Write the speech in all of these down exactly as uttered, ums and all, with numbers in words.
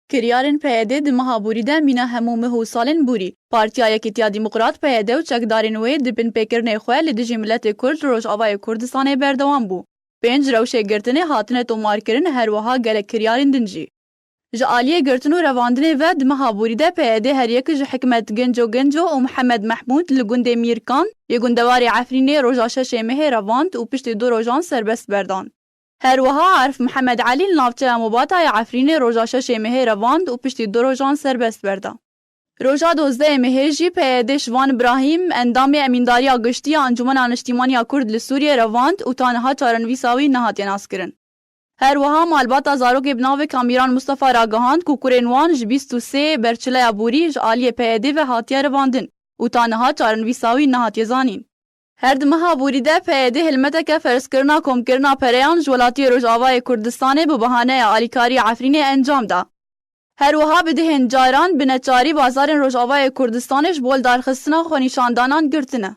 Kiryarên P Y D di meha borî de mîna hemû meh û salên borî, Partiya Yekîtiya Demokrat, P Y D, û çekdarên wê di binpêkirinê xwe li dijî miletê Kurd li Rojavayê Kurdistanê berdewam bû. Pênc rewşê girtinê hatine tomarkirin, her wiha gelek kiryarên din jî. Ji aliyê girtin û revandinê ve di meha borî de P Y D her yek ji Hikmet Ginco Ginco û Mihemed Mehmûd li gundê Mîrkan yê gundewarê Efrînê roja şeşê mehê revand û piştî du rojan serbest berdan. Her wiha Arif Mihemed Elî li navçeya Mobata ya Efrînê roja şeşê mehê revand û piştî du rojan serbest berda. Roja dozdehê mehê jî P Y D Şivan Birahîm, endamê Emîndariya Giştî ya Encûmena Niştîmaniya Kurd li Sûriyê revand û ta niha çarenivîsa wî nehatiye naskirin. Her wiha malbata zarokê bi navê Kamîran Mustafa ragihand ku kurên wan ji bîst û sê berçileya borî ji aliyê P Y D ve hatiye revandin û ta niha çarenivîsa wî nehatiye zanîn. Her di meha borî de P Y D hilmeteke ferzkirina komkirina pereyan ji welatiyê Rojavayê Kurdistanê bi bahaneya alîkariyê Efrînê encam da. Her wiha bi dehên caran bi neçarî bazarên Rojavayê Kurdistanê ji bo lidarxistina xwenîşandanan girtine.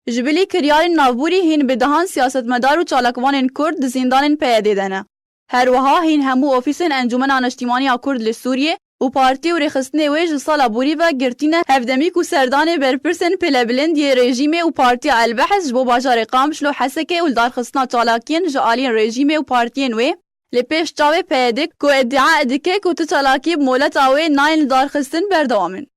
Ji bilî kiryarên navborî hîn bi dehan siyasetmedar û çalakvanên Kurd di zîndanên P Y D de ne. Her wiha hîn hemû ofîsên Encûmena Niştîmaniya Kurd li Sûriyê û partî û rêxistinê wê ji sala borî ve girtî ne, hevdemî ku serdanê berpirsên pêlebilind yê rejîmê û Partiya El-Behs ji bo bajarê Qamişlo Hesekê û lidarxistina çalakiyên ji aliyên rejîmê û partiyên wê li pêş çavê P Y D ku îdia dike ku tu çalakî bi moleta wê nayên lidarxistin berdewam in.